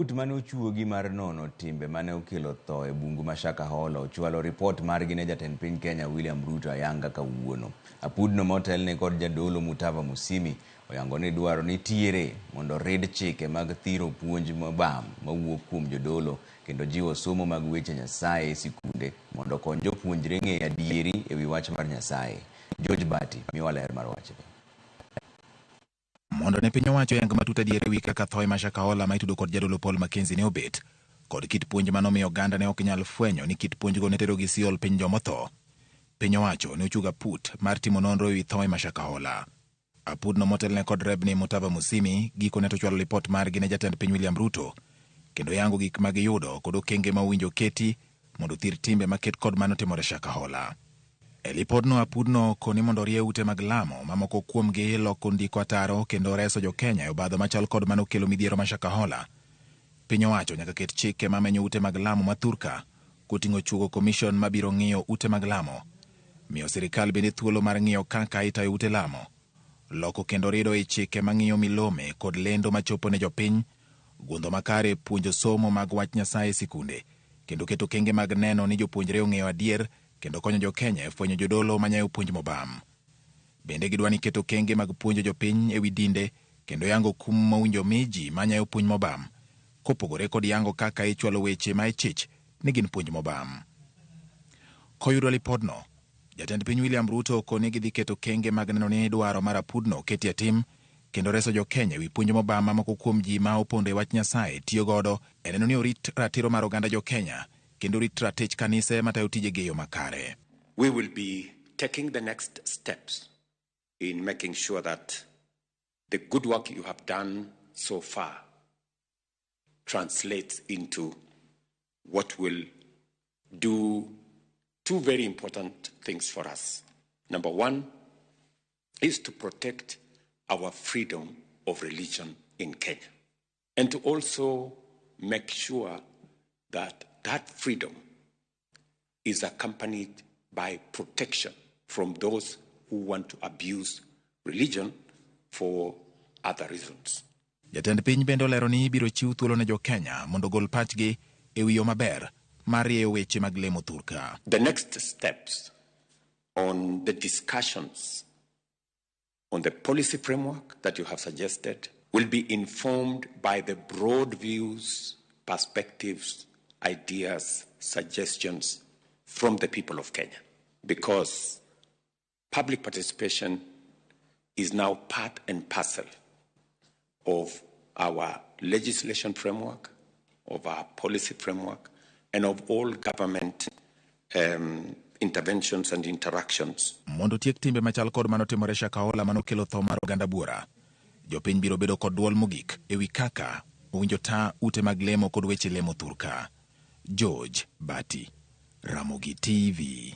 Aput mane ochuogi mar nono timbe mane okelo tho e bungu ma Shakahola ochwalo ripot margi ne jatend piny Kenya William Ruto ayanga kawuono. Apudno motelne kod jadolo Mutava Musimi oyango ni dwaro nitiere mondo rid chike mag thiro puonj mobam mawuok kuom jodolo kendo jiwo somo mag weche Nyasaye e sikunde mondo okony jopuonjre ng'eyo adieri ewi wach mar Nyasaye. George Bati miwa ler mar wachni. Mondo ne piny owacho oyang matut adier ewi kaka thoe ma Shakahola ma itudo kod jadolo Paul Mackenzie ne obet, kod kit puonj manomiyo oganda ne ok nyal fwenyo ni kit puonjgo ne terogi Seol piny jomotho. Piny owacho ne ochuogo aput mar timo nonro ewi thoe ma Shakahola. Apudno motelne kod Rebni Mutava Musimi gikone to ochwalo lipot margi ne jatend piny William Ruto kendo yango gik ma giyudo kod okenge ma owinjo keti mondo othir timbe maket kod manotimore Shakahola. E lipodno apudno koni mondo orie ute mag lamo ma moko kuomgi loko ndiko ataro kendo reso jo-Kenya e obadho machal kod manokelo midhiero ma Shakahola. Piny owacho nyaka ket chike mamenyo ute mag lamo ma thurka koting'o chuogo komishon mabiro ng'iyo ute mag lamo. Miyo sirikal bende thuolo mar ng'iyo kaka itayo ute lamo. Loko kendo rido i chike mang'iyo milome kod lendo machopo ne jopiny, gundho makare puonjo somo mag wach Nyasaye e sikunde, kendo keto okenge mag neno ni jopuonjre ong'eyo adier kendo konyo jo-Kenya e fwenyo jodolo manyayo puonj mobam. Bende gidwa ni keto okenge mag puonjo jopiny ewi dinde kendo yango kum mowinjo mi ji manyayo puonj mobam, kopogore kod yango kaka ichwalo weche ma ichich ni gin puonj mobam. Koyudo lipodno, jatend piny William Ruto okoni gidhi keto okenge mag neno ni dwaro mar apudno oketi e tim kendo reso jo-Kenya ewi puonj mobam ma moko kuom ji ma opondo e wach Nyasaye tiyo godo e neno ni orit ratiro mar oganda jo-Kenya kendo orit ratich kanise matayo tijegi e yo makare. We will be taking the next steps in making sure that the good work you have done so far translates into what will do two very important things for us. Number one is to protect our freedom of religion in Kenya and to also make sure that that freedom is accompanied by protection from those who want to abuse religion for other reasons. Jatend piny bende olero ni ibiro chiw thuolo ne jo-Kenya mondo ogol pachgi e wi yo maber mar rieyo weche mag lemo thurka. The next steps on the discussions on the policy framework that you have suggested will be informed by the broad views, perspectives, ideas, suggestions from the people of Kenya, because public participation is now part and parcel of our legislation framework, of our policy framework, and of all government interventions and interactions. Mondo tiek timbe machal kod manotimore Shakahola manokelo tho mar oganda buora, jopiny biro bedo kod duol mogik ewi kaka owinjo ta ute mag lemo kod weche lemo thurka. George Bati, Ramogi TV.